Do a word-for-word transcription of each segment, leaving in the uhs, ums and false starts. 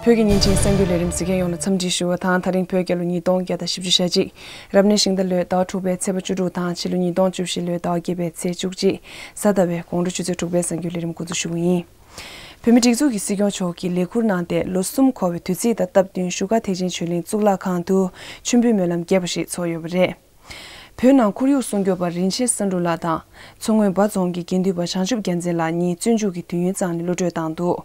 བོད་ཀྱི་ཉིན་རེའི་གསར་འགྱུར་ལས་རིམ་གཟིགས་མཁན་ཡོངས་ལ་འཚམས་འདྲི་ཞུ་བ་དང་། ད་རིང་བོད་རྒྱལ་ལོ་ཉིས་སྟོང་བརྒྱ་དང་བཞི་བཅུ་ཞེ་གཅིག་རབ་གནས་ཤིང་རྟ་ལོའི་ཟླ་བ་དྲུག་པའི་ཚེས་པ་བཅུ་དྲུག་དང་ཕྱི་ལོ་ཉིས་སྟོང་བཅུ་བཞི་ལོའི་ཟླ་བ་བརྒྱད་པའི་ཚེས་བཅུ་གཅིག་གཟའ་ཟླ་བའི་དགོང་དྲོ་ཆུ་ཚོད་དྲུག་པའི་གསར་འགྱུར་ལས་རིམ་འགོ་འཛུགས་ཞུ་བ་ཡིན། བོད་མིའི་སྒྲིག་འཛུགས་ཀྱི་སྲིད་སྐྱོང་མཆོག་གིས་ལས་ཁུར་གནང་སྟེ་ལོ་གསུམ་འཁོར་བའི་དུས་ཚིགས་དང་སྟབས་བསྟུན་བཞུགས་སྒར་ཐེག་ཆེན་ཆོས་གླིང་གཙུག་ལག་ཁང་དུ་མཆོད་འབུལ་སྨོན་ལམ་རྒྱས་པ་ཞིག་ཚོགས་ཡོད་པ་རེད། བོད་ནང་ཁོར་ཡུག་སྲུང་སྐྱོབ་པ་རིན་ཆེན་བསམ་འགྲུབ་ལགས་དང་། མཚོ་སྔོན་སྦ་རྫོང་གི་དགེ་འདུན་པ་བྱང་ཆུབ་རྒྱལ་མཚན་ལགས་གཉིས་བཙོན་འཇུག་གི་དུས་ཡུན་གཙང་ནས་གློད་གྲོལ་བཏང་འདུག་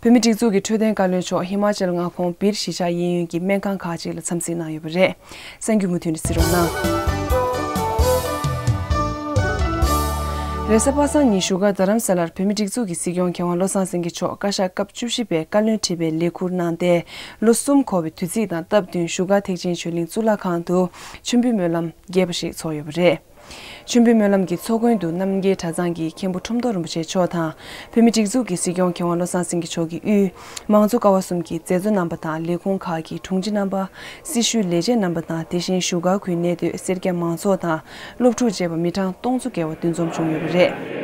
བོད་མིའི་སྒྲིག་འཛུགས་ཀྱི་འཕྲོད་བསྟེན་བཀའ་བློན་མཆོག་ཧི་མ་ཅལ་མངའ་ཁོངས་སྦིར་གཞིས་ཆགས་གཡས་གཡོན་གྱི་སྨན་ཁང་ཁག་ཅིག་ལ་འཚམས་གཟིགས་གནང་ཡོད་པ་རེད། གསར་འགྱུར་མུ་མཐུད་ནས་གཟིགས་རོགས་གནང་། རེས་གཟའ་པ་སངས་ཉིན་བཞུགས་སྒར་རྡ་རམ་ས་ལར་བོད་མིའི་སྒྲིག་འཛུགས་ཀྱི་སྲིད་སྐྱོང་མཁས་དབང་བློ་བཟང་སེང་གེ་མཆོག་བཀའ་ཤག་སྐབས་བཅུ་བཞི་པའི་བཀའ་བློན་ཁྲི་པའི་ལས་ཁུར་གནང་སྟེ། ལོ་གསུམ་འཁོར་བའི་དུས་ཚིགས་དང་སྟབས་བསྟུན་བཞུགས་སྒར་ཐེག་ཆེན་ཆོས་གླིང་གཙུག་ལག་ཁང་དུ་མཆོད་འབུལ་སྨོན་ལམ་རྒྱས་པ་ཞིག་ཚོགས་ཡོད་པ་རེད། མཆོད་འབུལ་སྨོན་ལམ་གྱི་ཚོགས་མགོན་དུ་རྣམ་རྒྱལ་གྲྭ་ཚང་གི་མཁན་པོ་ཁྲོམ་ཐོག་རིན་པོ་ཆེ་མཆོག་དང་། བོད་མིའི་སྒྲིག་འཛུགས་ཀྱི་སྲིད་སྐྱོང་མཁས་དབང་བློ་བཟང་སེང་གེ་མཆོག་གིས་དབུས་མང་གཙོ་ཀ་བ་གསུམ་གྱི་མཛད་གཙོ་རྣམ་པ་དང་ལས་ཁུངས་ཁག་གི་དྲུང་ཆེ་རྣམ་པ། སྲི་ཞུའི་ལས་བྱེད་རྣམ་པ་དང་། དེ་བཞིན་བཞུགས་སྒར་ཁུལ་གནས་སྡོད་སེར་སྐྱ་མང་ཚོགས་དང་སློབ་ཕྲུག་བཅས་པ་མི་གྲངས་སྟོང་ཚོ་བརྒལ་བ་འདུ་འཛོམས་བྱུང་ཡོད་པ་རེད།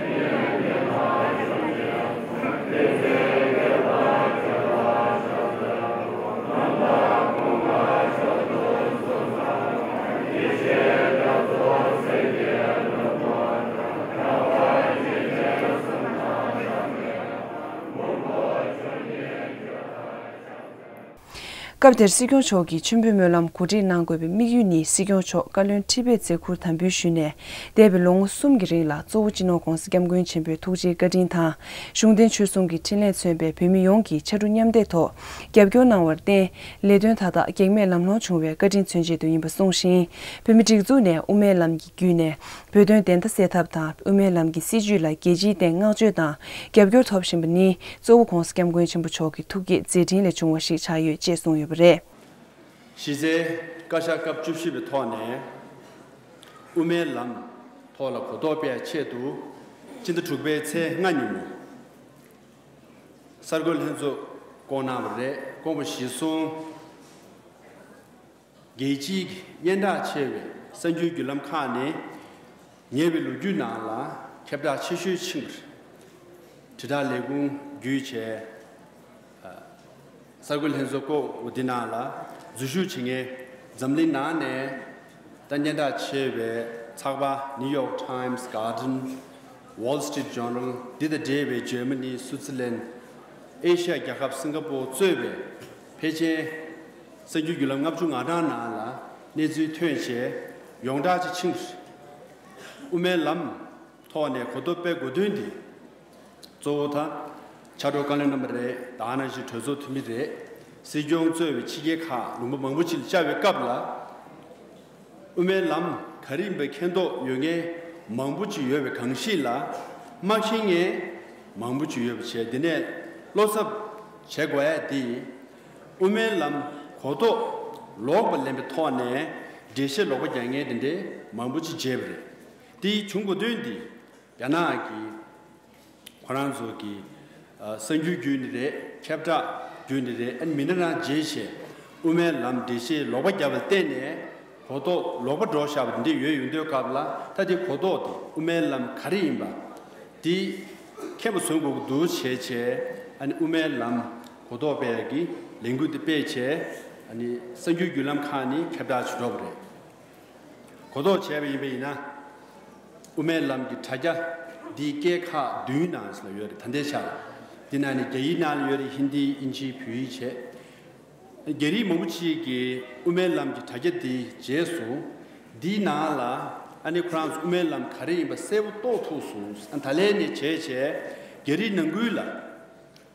སྐབས་དེར་སྲིད་སྐྱོང་མཆོག་གིས་མཆོད་འབུལ་སྨོན་ལམ་གོ་སྒྲིག་གནང་དགོས་པའི་དམིགས་ཡུལ་ནི། སྲིད་སྐྱོང་མཆོག་བཀའ་བློན་ཁྲི་པའི་མཛད་ཁུར་དམ་འབུལ་ཞུས་ནས། འདས་པའི་ལོ་ངོ་གསུམ་གྱི་རིང་ལ་གཙོ་བོ་སྤྱི་ནོར་༸གོང་ས་༸སྐྱབས་མགོན་ཆེན་པོའི་ཐུགས་རྗེའི་བཀའ་དྲིན་དང་། གཞུང་བསྟེན་ཆོས་གསུམ་གྱི་འཕྲིན་ལས་མཚོན་པའི་བོད་མི་ཡོངས་ཀྱིས་ཕྱར་གྲུ་མཉམ་འདེགས་ཐོག་རྒྱབ་སྐྱོར་གནང་བར་བརྟེན། ལས་དོན་མཐའ་དག་གེགས་མེད་ལམ་ལྷོང་བྱུང་བའི་བཀའ་དྲིན་མཚོན་ཆེད་དུ་ཡིན་པ་གསུངས་ཤིང་། བོད་མིའི་སྒྲིག་འཛུགས་ནས་དབུ་མའི་ལམ་གྱི་བརྒྱུད་ནས། བོད་དོན་བདེན་མཐའ་གསལ་ཐབས་དང་། དབུ་མའི་ལམ་གྱི་སྲིད་བྱུས་ལ་རྒྱལ་སྤྱིའི་སྟེང་བསྔགས་བརྗོད་དང་རྒྱབ་སྐྱོར་ཐོབ་བཞིན་པ་ནི། གཙོ་བོ་༸གོང་ས་༸སྐྱབས་མགོན་ཆེན་པོ་མཆོག་གི་ཐུགས་བསྐྱེད་མཛད་འཕྲིན་ལས་བྱུང་བ་ཞིག་ཆགས་ཡོད་ཅེས་གསུངས་ཡོད་པ་རེད། གཞི་རྩའི་བཀའ་ཤག་སྐབས་བཅུ་བཞི་པའི་ཐོག་ནས། དབུ་མའི་ལམ་ཐོག་ལ་གོ་རྟོགས་སྤེལ་ཆེད་དུ། སྤྱི་ཟླ་དྲུག་པའི་ཚེས་ལྔ་ཉིན་མོ། གསར་འགོད་ལྷན་ཚོགས་བསྐོང་གནང་བ་རེད། བསྐོངས་པ་གཞིར་བཟུང་། རྒྱལ་སྤྱིའི་སྙན་གྲགས་ཆེ་བའི་གསར་འགྱུར་བརྒྱུད་ལམ་ཁག་ནས། ཉེ་བའི་ལོ་རྒྱུས་ནང་ལ་ཁྱབ་བསྒྲགས་ཆེ་ཤོས་ཕྱིན་པ་རེད། དྲིལ་བསྒྲགས་ལས་ཁུངས་བརྒྱུད་བྱས། གསར་འགོད་ལྷན་ཚོགས་བསྐོངས་འདི་ནང་ལ་འཛུལ་ཞུགས་བྱེད་མཁན་འཛམ་གླིང་ནང་ནས་ད་སྙན་གྲགས་ཆེ་བའི་ཚགས་པར་New York Times, Guardian, Wall Street Journal འདི་དང་འབྲེལ་བའི་འཇར་མ་ནི། སུའུ་ཙི་ལན། ཨེ་ཤ་ཡ་རྒྱལ་ཁབ་སིང་ག་པོར་གཙོས་པའི་ཕལ་ཆེར་གསར་འགྱུར་བརྒྱུད་ལམ་ལྔ་བཅུ་ང་གྲངས་ནང་ལ་གནས་ཚུལ་ཐོན་བྱས་ཡོངས་གྲགས་ཅིག་ཕྱིན། དབུ་མའི་ལམ་ཐོག་ནས་གོ་རྟོགས་སྤེལ་དགོས་དོན་འདི། གཙོ་བོ་ད་ཕྱག་གྲོགས་བཀའ་བློན་རྣམ་པ་རེད། ད་ག་ནང་བཞིན་གྲོས་ཚོགས་འཐུས་མི་རེད། སྲིད་སྐྱོང་གཙོས་པའི་ཕྱི་རྒྱལ་ཁག་ལུང་པ་མང་པོ་ཅིག་ལ་བཅར་བའི་སྐབས་ལ། དབུ་མའི་ལམ་ག་རེ་ཡིན་པའི་མཁྱེན་རྟོགས་ཡོད་མཁན་མང་པོ་ཅིག་ཡོད་པའི་གང་ཞིག་ལ། མ་མཁྱེན་མཁན་མང་པོ་ཅིག་ཡོད་པ་བྱས། འདི་ནས་བློ་འཚབ་བྱེད་དགོས་ཡ་འདི། དབུ་མའི་ལམ་གོ་རྟོགས་ལོག་པ་ལེན་པའི་ཐོག་ནས་འགྲེལ་བཤད་ལོག་པ་རྒྱག་མཁན་དེ་འདྲའི་མང་པོ་ཅིག་བྱས་པ་རེད། དེ་བྱུང་དགོས་དོན་འདི། རྒྱ་ནག་གི་ཁོ་རང་ཚོ་གི་ཨ་གསར་འགྱུར་བརྒྱུད་ནི་རེད། ཁྱབ་བསྒྲགས་བརྒྱུད་ནི་རེད། ཨ་ནི་མི་སྣ་རང་རྗེས་བྱས་དབུ་མའི་ལམ་འགྲེལ་བཤད་ལོག་པ་བརྒྱབ་པ་ལ་བརྟེན་ནས་གོ་རྟོགས་ལོག་པ་འགྲོ་བཞག་པ་འདི་ཡོད་ཡོང་དུས་སྐབས་ལ། ད་དེ་གོ་རྟོགས་དེ་དབུ་མའི་ལམ་ག་རེ་ཡིན་པ་འདི་མཁྱེན་པ་བཟོ་དགོས་ཀྱི་འདུག་བྱས་བྱས། ཨ་ནི་དབུ་མའི་ལམ་གོ་རྟོགས་སྤེལ་ཡག་གི་ལས་འགུལ་འདི་སྤེལ་བྱས། ཨ་ནི་གསར་འགྱུར་བརྒྱུད་ལམ་ཁག་ནས་ཁྱབ་བསྒྲགས་བྱེད་འགྲོ་བ་རེད། གོ་རྟོགས་བྱས་པ་ཡིན་པ་ཡིན་ན། དབུ་མའི་ལམ་གྱི་དྲ་རྒྱ་འདིའི་སྐད་ཁག་བདུན་ནང་ལ་ཡོད་རེད། ད་ལྟའི་ཆར། འདི་ནང་ནས་རྒྱ་ཡིག་ནང་ལ་ཡོད་རེད། ཧིན་དི། དབྱིན་ཇི། བོད་ཡིག་བྱས། རྒྱ་རིགས་མང་པོ་ཅིག་གིས་དབུ་མའི་ལམ་གྱི་དྲ་རྒྱ་འདི་མཇལ་སོང་། འདིའི་ནང་ལ་ཨ་ནི་ཁོ་རང་ཚོ་དབུ་མའི་ལམ་ག་རེ་ཡིན་པ་གསལ་པོ་རྟོགས་ཐུབ་སོང་། ཨ་ད་ལན་ནས་བྱས་བྱས་རྒྱ་རིགས་ནང་ཁུལ་ལ།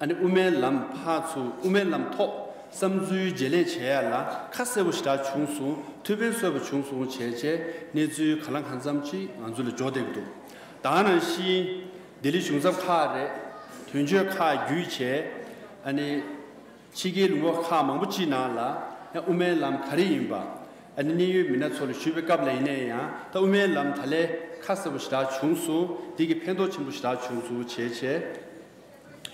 ཨ་ནི་དབུ་མའི་ལམ་ཕར་ཚུར། དབུ་མའི་ལམ་ཐོག་བསམ་ཚུལ་བརྗེ་ལེན་བྱེད་ཡ་ལ་ཁ་གསལ་པོ་ཞེ་དྲག་བྱུང་སོང་། ཐུགས་ཕན་གསོས་པ་བྱུང་སོང་བྱས་བྱས། གནས་ཚུལ་གང་ལ་གང་འཚམ་ཅིག་ང་ཚོ་ལ་འབྱོར་བསྡད་ཀྱི་འདུག་ད་ག་ནང་བཞིན་ལྡི་ལི་གཞུང་ཚབ་ཁག་རེད། དོན་གཅོད་ཁག་བརྒྱུད་བྱས། ཨ་ནི་ཕྱི་རྒྱལ་ལུང་པ་ཁག་མང་པོ་ཅིག་ནང་ལ་ཡང་དབུ་མའི་ལམ་ག་རེ་ཡིན་པ། ཨ་ནི་གནད་ཡོད་མི་སྣ་ཚོ་ལ་ཞུས་པའི་སྐབས་ལ་ཡིན་ན་ཡང་། ད་དབུ་མའི་ལམ་ད་ལན་ཁ་གསལ་པོ་ཞེ་དྲག་བྱུང་སོང་། འདི་གི་ཕན་ཐོགས་ཆེན་པོ་ཞེ་དྲག་བྱུང་སོང་བྱས་བྱས།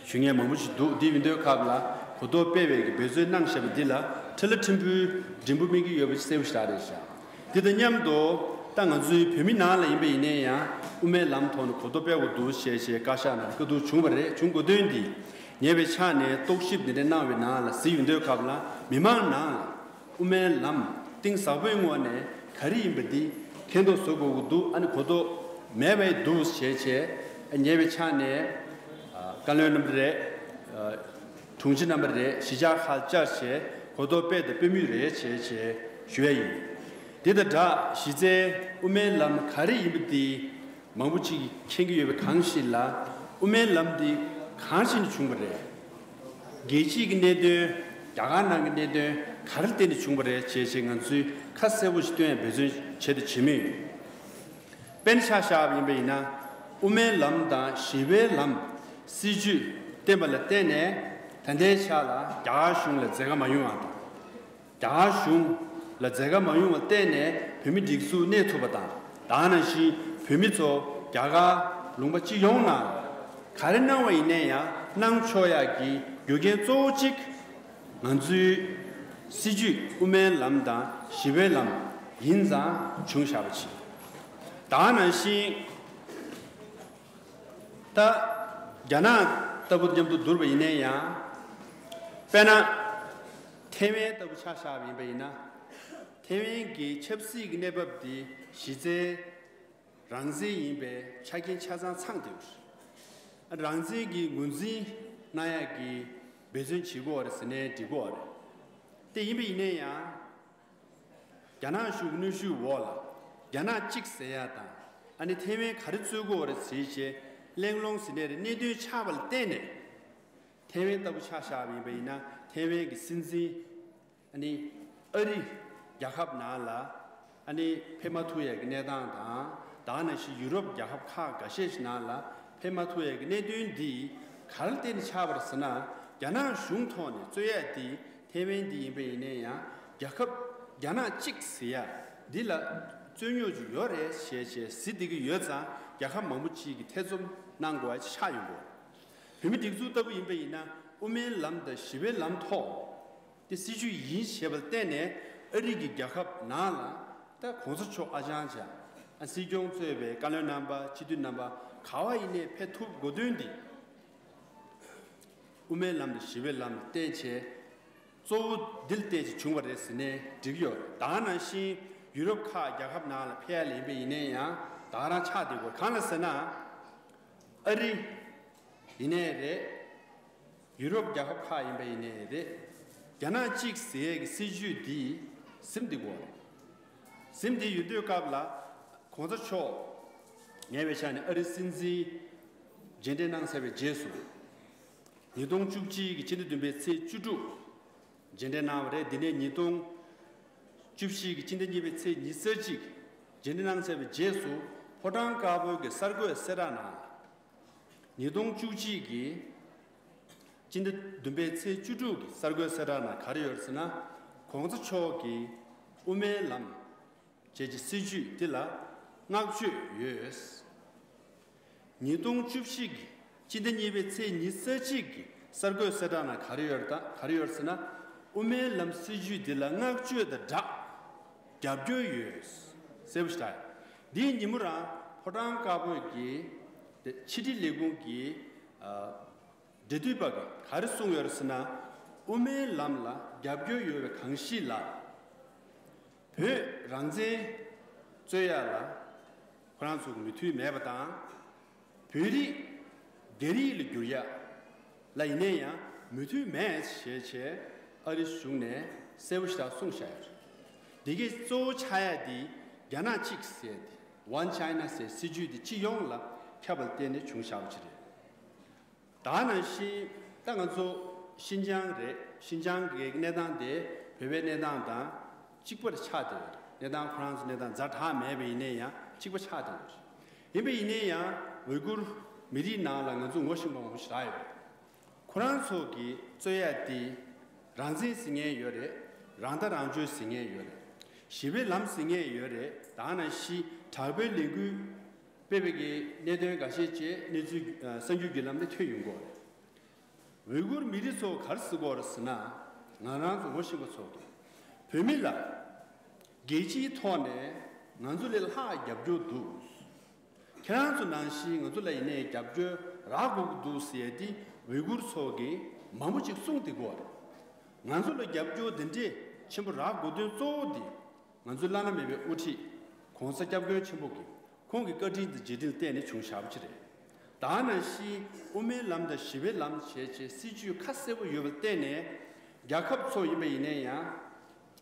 ཞུ་མཁན་མང་པོ་ཞིག་འདུག་འདི་ཡིན་དུས་སྐབས་ལ་གོ་རྟོགས་སྤེལ་བའི་གི་འབད་བརྩོན་གནང་བཞག་པ་འདི་ལ་ཁྲི་ལ་ཕྲན་བུའི་འབྲས་བུ་སྨིན་གྱི་ཡོད་པ་གསལ་པོ་ཞེ་དྲག་རེད་ཤག་འདི་དང་མཉམ་དུ་ད་ང་ཚོའི་བོད་མི་ནང་ལ་ཡིན་པ་ཡིན་ན་ཡང་དབུ་མའི་ལམ་ཐོག་ནས་གོ་རྟོགས་སྤེལ་དགོས་འདུག་ཞེས་བྱས་བཀའ་ཤག་ནང་བཀའ་བསྡུར་བྱུང་བ་རེད། བྱུང་དགོས་དོན་འདི་ ཉེ་བའི་ཆ་ནས་རྟོག་ཞིབ་འདི་འདྲ་གནང་བའི་ནང་ལ་གཟིགས་ཡོང་དུས་སྐབས་ལ། མི་མང་ནང་ལ་དབུ་མའི་ལམ་གཏིང་ཟབ་པོའི་ངོས་ནས་ག་རེ་ཡིན་པ་འདི་མཁྱེན་རྟོགས་བཟོ་དགོས་ཀྱི་འདུག་ཨ་ནི་གོ་རྟོགས་མེད་པའི་འདུག་ཞེས་བྱས། ཉེ་བའི་ཆ་ནས་ཨ་བཀའ་བློན་རྣམ་པ་རེད། ཨ་དྲུང་ཆེ་རྣམ་པ་རེད། གཞིས་ཆགས་ཁག་བཅར་བྱས་གོ་རྟོགས་སྤེལ་དང་སྤེལ་མུས་རེད་ཅེས་བྱས་ཞུ་ཡ་ཡིན། དེ་དང་སྦྲགས་གཞི་རྩའི་དབུ་མའི་ལམ་ག་རེ་ཡིན་པ་འདི་མང་པོ་ཅིག་གིས་མཁྱེན་གྱི་ཡོད་པའི་གང་ཞིག་ལ། དབུ་མའི་ལམ་འདི་གང་ཞིག་ནས་བྱུང་བ་རེད། རྒྱལ་སྤྱིའི་གི་གནད་དོན། རྒྱ་གར་ནང་གི་གནད་དོན་ག་རེ་བརྟེན་ནས་བྱུང་བ་རེད་ཅེས་བྱས་ང་ཚོས་ཁ་གསལ་པོ་ཞིག་སྟོན་ཡ་འབད་བརྩོན་བྱས་ཏེ་བྱེད་མུས་ཡིན། དཔེར་ན་ཆ་བཞག་པ་ཡིན་པ་ཡིན་ན། དབུ་མའི་ལམ་དང་ཞི་བའི་ལམ་སྲིད་བྱུས་བཏོན་པ་ལ་བརྟེན་ནས་ད་ལྟའི་ཆ་ལ་རྒྱ་གར་གཞུང་ལ་མཛད་ཁ་མ་ཡོང་བ་དང་། རྒྱ་གར་གཞུང་ལ་མཛད་ཁ་མ་ཡོང་བར་བརྟེན་ནས་བོད་མི་སྒྲིག་འཛུགས་གནས་ཐུབ་པ་དང་། ད་ག་ནང་བཞིན་བོད་མི་ཚོ་རྒྱ་གར་ལུང་པ་སྤྱི་ཡོངས་ནང་ག་རེ་གནང་བ་ཡིན་ནའི་ཡང་གནང་ཆོག་ཡག་གི་རྒྱུ་རྐྱེན་གཙོ་བོ་གཅིག་ང་ཚོའི་སྲིད་བྱུས་དབུ་མའི་ལམ་དང་ཞི་བའི་ལམ་ཡིན་ཙང་བྱུང་བཞག་པ་ཅིག་ད་ག་ནང་བཞིན་ད་རྒྱ་ནག་ལྟ་བུ་མཉམ་དུ་བསྡུར་བ་ཡིན་ནའི་ཡང་། དཔེར་ན། ཐེ་ཝན་ལྟ་བུ་ཆ་བཞག་པ་ཡིན་པ་ཡིན་ན། ཐེ་ཝན་གྱི་ཆབ་སྲིད་ཀྱི་གནས་བབ་འདི་གཞི་རྩའི་རང་བཙན་ཡིན་པའི་ཆ་རྐྱེན་ཆ་ཚང་ཚང་བསྡད་ཡོད་རེད། རང་བཙན་གྱི་ངོས་འཛིན་གནང་ཡག་གི་འབད་བརྩོན་བྱེད་དགོས་པ་རེད་ཟེར་ནའི་འགྲིག་གི་རེད། དེ་ཡིན་པ་ཡིན་ནའི་ཡང་། རྒྱ་ནག་གཞུང་གི་གནོན་ཤུགས་འོག་ལ་རྒྱ་ནག་གཅིག་ཟེར་ཡ་དང་། ཨ་ནི་ཐེ་ཝན་ག་རེ་རྩོད་དགོས་པ་རེད་ཟེར་བྱས་གླེང་སློང་ཟེར་ནའི་རེད། གནད་དོན་ཆགས་པ་ལ་བརྟེན་ནས། ཐེ་ཝན་ལྟ་བུ་ཆ་བཞག་པ་ཡིན་པ་ཡིན་ན། ཐེ་ཝན་གྱི་སྲིད་འཛིན་ཨ་ནི་ཨ་རི་རྒྱལ་ཁབ་ནང་ལ་ཨ་ནི་ཕེབས་མ་ཐུབ་ཡས་ཀྱི་གནས་སྟངས་དང་། ད་ག་ནང་བཞིན་ཡུ་རོབ་རྒྱལ་ཁབ་ཁག་འགའ་ཤས་ཤིག་ནང་ལ་ཕེབས་མ་ཐུབ་ཡས་ཀྱི་གནད་དོན་འདི་ག་རེ་བརྟེན་ནས་ཆགས་པ་རེད་ཟེར་ན། རྒྱ་ནག་གཞུང་ཐོག་ནས་རྩོད་ཡས་འདི་ཐེ་ཝན་འདི་ཡིན་པ་ཡིན་ནའི་ཡང་རྒྱལ་ཁབ་རྒྱ་ནག་གཅིག་ཟེར་ཡ་འདི་ལ་རྩོད་རྙོག་ཅིག་ཡོད་རེད་ཞེས་བྱས་གཟིགས་བསྡད་ཀྱི་ཡོད་ཙང་། རྒྱལ་ཁབ་མང་པོ་ཅིག་གིས་ཐེ་ཚོམ་གནང་དགོས་པ་ཆགས་ཡོང་གི་རེད། བོད་མི་སྒྲིག་འཛུགས་ལྟ་བུ་ཡིན་པ་ཡིན་ན། དབུ་མའི་ལམ་དང་ཞི་བའི་ལམ་ཐོག་དེ་སྲིད་བྱུས་ཡིན་ཞེས་པ་ལ་བརྟེན་ནས་ཨ་རི་གི་རྒྱལ་ཁབ་ནང་ལ་ད་གོང་ས་མཆོག་ཨ་ཅང་ཅག་ཨ་སྲིད་སྐྱོང་གཙོས་པའི་བཀའ་བློན་རྣམ་པ། སྤྱི་འཐུས་རྣམ་པ་ག་བ་ཡིན་ནའི་ཕེབས་ཐུབ་དགོས་དོན་འདི། དབུ་མའི་ལམ་དང་ཞི་བའི་ལམ་ལ་བརྟེན་བྱས། གཙོ་བོ་འདི་ལ་བརྟེན་བྱས་བྱུང་བ་རེད་ཟེར་ནའི་འགྲིག་གི་ཡོད་རེད། ད་ག་ནང་བཞིན་ཡུ་རོབ་ཁག་རྒྱལ་ཁབ་ནང་ལ་ཕེབས་ཡ་ལ་ཡིན་པ་ཡིན་ནའི་ཡང་ད་ག་རང་ཆགས་བསྡད་དགོས། གང་ལ་ཟེར་ན། ཨ་རི་ཡིན་ནའི་རེད། ཡུ་རོབ་རྒྱལ་ཁབ་ཁག་ཡིན་པ་ཡིན་ནའི་རེད། རྒྱ་ནག་གཅིག་ཟེར་ཡས་ཀྱི་སྲིད་བྱུས་འདི་ཟིན་བསྡད་དགོས་རེད། ཟིན་བསྡད་ཡོད་དུས་སྐབས་ལ་གོང་ས་མཆོག་ཉེ་བའི་ཆ་ནས་ཨ་རིའི་སྲིད་འཛིན་མཇལ་འཕྲད་གནང་ཚར་བའི་རྗེས་སུ། ཉིས་སྟོང་བཅུ་གཅིག་གི་སྤྱི་ཟླ་བདུན་པའི་ཚེས་བཅུ་དྲུག་མཇལ་འཕྲད་གནང་བ་རེད། འདི་ནས་ཉིས་སྟོང་བཅུ་བཞི་གི་སྤྱི་ཟླ་གཉིས་པའི་ཚེས་ཉི་ཤུ་རྩ་གཅིག་མཇལ་འཕྲད་གནང་ཚར་བའི་རྗེས་སུ། ཕོ་བྲང་དཀར་པོའི་གི་གསར་འགོད་གསལ་བསྒྲགས་ནང་ལ། ཉིས་སྟོང་བཅུ་གཅིག་གི་སྤྱི་ཟླ་བདུན་པའི་ཚེས་བཅུ་དྲུག་གི་གསར་འགོད་གསལ་བསྒྲགས་ནང་ག་རེ་ཡོད་ཟེར་ན། གོང་ས་མཆོག་གིས་དབུ་མའི་ལམ་བཅས་ཀྱི་སྲིད་བྱུས་འདི་ལ་བསྔགས་བརྗོད་ཡོད། ཉིས་སྟོང་བཅུ་བཞི་གི་སྤྱི་ཟླ་གཉིས་པའི་ཚེས་ཉི་ཤུ་རྩ་གཅིག་གི་གསར་འགོད་གསལ་བསྒྲགས་ནང་ག་རེ་ཡོད་དང་ག་རེ་ཡོད་ཟེར་ན། དབུ་མའི་ལམ་སྲིད་བྱུས་འདི་ལ་བསྔགས་བརྗོད་དང་སྦྲགས་རྒྱབ་སྐྱོར་ཡོད། གསལ་པོ་ཞིག་རེད། འདིའི་ཉིན་མོ་རང་ཕོ་བྲང་དཀར་པོའི་གི་ཕྱི་དྲིལ་ལས་ཁུངས་ཀྱི་ཨ། འབྲེལ་མཐུད་པ་གིས་ག་རེ་གསུངས་ཡོད་རེད་ཟེར་ན། དབུ་མའི་ལམ་ལ་རྒྱབ་སྐྱོར་ཡོད་པའི་གང་ཞིག་ལ། བོད་རང་བཙན་རྩོད་ཡ་ལ་ཁོ་རང་ཚོ་གི་མོས་མཐུན་མེད་པ་དང་། བོད་རིགས་སྒེར་ཡིག་ལ་བསྒྱུར་ཡ་ལ་ཡིན་ནའི་ཡང་མོས་མཐུན་མེད་ཞེས་བྱས་ཨ་རི་གཞུང་ནས་གསལ་པོ་ཞེ་དྲག་གསུངས་བཞག་ཡོད་རེད། འདི་གའི་གཙོ་བོ་ཆགས་ཡ་དེ་རྒྱ་ནག་གཅིག་ཟེར་ཏེ། One China ཟེར་སྲིད་བྱུས་དེ་སྤྱི་ཡོངས་ལ་ཁྱབ་པ་ལ་བརྟེན་ནས་བྱུང་བཞག་པ་ཅིག་རེད། ད་ནང་བཞིན་ད་ང་ཚོ་ཤིན་ཅང་རེད། ཤིན་ཅང་གི་གནས་སྟངས་དེ་བོད་པའི་གནས་སྟངས་དང་གཅིག་པར་ཆགས་བསྡད་ཡོད་རེད། གནས་སྟངས་ཁོ་རང་ཚོ་གནས་སྟངས་ཛ་དྲག་མེད་པ་ཡིན་ནའི་ཡང་གཅིག་པ་ཆགས་བསྡད་ཡོད་རེད། ཡིན་པ་ཡིན་ནའི་ཡང་ཝེ་གུར་མི་རིགས་ནང་ལ་ང་ཚོ་ངོ་ཤེས་པ་མང་པོ་ཞིག་རག་ཡོད་རེད། ཁོ་རང་ཚོ་གི་རྩོད་ཡ་དེ་རང་བཙན་ཟེར་མཁན་ཡོད་རེད། རང་ཐག་རང་གཅོད་ཟེར་མཁན་ཡོད་རེད། ཞི་བའི་ལམ་ཟེར་མཁན་ཡོད་རེད། ད་ནང་བཞིན་དྲག་པོའི་ལས་འགུལ་སྤེལ་བའི་གི་གནད་དོན་འགའ་ཤས་བཅས་གནས་ཚུལ་ཨ་གསར་འགྱུར་བརྒྱུད་ལམ་ནས་ཐོན་ཡོང་གི་ཡོད་རེད། ཝེ་གུར་མི་རིགས་ཚོ་ག་རེ་ཟེར་གྱི་ཡོད་རེད་ཟེར་ན། ང་རང་ཚོ་ངོ་ཤེས་པ་ཚོ་གིས་བོད་མི་ལ་རྒྱལ་སྤྱིའི་ཐོག་ནས་ང་ཚོ་ལས་ལྷག་རྒྱབ་སྐྱོར་འདུག་ཁྱེད་རང་ཚོ་ནང་བཞིན་ང་ཚོ་ལ་ཡིན་ནའི་རྒྱབ་སྐྱོར་རག་དགོས་ཀྱི་འདུག་ཟེར་ཡ་དེ་ ཝི་གུར་ཚོ་གིས་མང་པོ་ཅིག་གསུངས་བསྡད་ཀྱི་ཡོད་རེད། ང་ཚོ་ལ་རྒྱབ་སྐྱོར་འདི་འདྲས་ཆེན་པོ་རག་དགོས་དོན་གཙོ་བོ་འདི། ང་ཚོའི་བླ་ན་མེད་པའི་དབུ་ཁྲིད་༸གོང་ས་༸སྐྱབས་མགོན་ཆེན་པོ་གིས་ཁོང་གི་བཀའ་དྲིན་དང་རྗེས་དྲན་ལ་བརྟེན་ནས་བྱུང་བཞག་པ་ཅིག་རེད། ད་ག་ནང་བཞིན་དབུ་མའི་ལམ་དང་ཞི་བའི་ལམ་བྱས་བྱས་སྲིད་ཇུས་ཁ་གསལ་པོ་ཡོད་པ་ལ་བརྟེན་ནས། རྒྱལ་ཁབ་ཚོ་ཡིན་པ་ཡིན་ནའི་ཡང་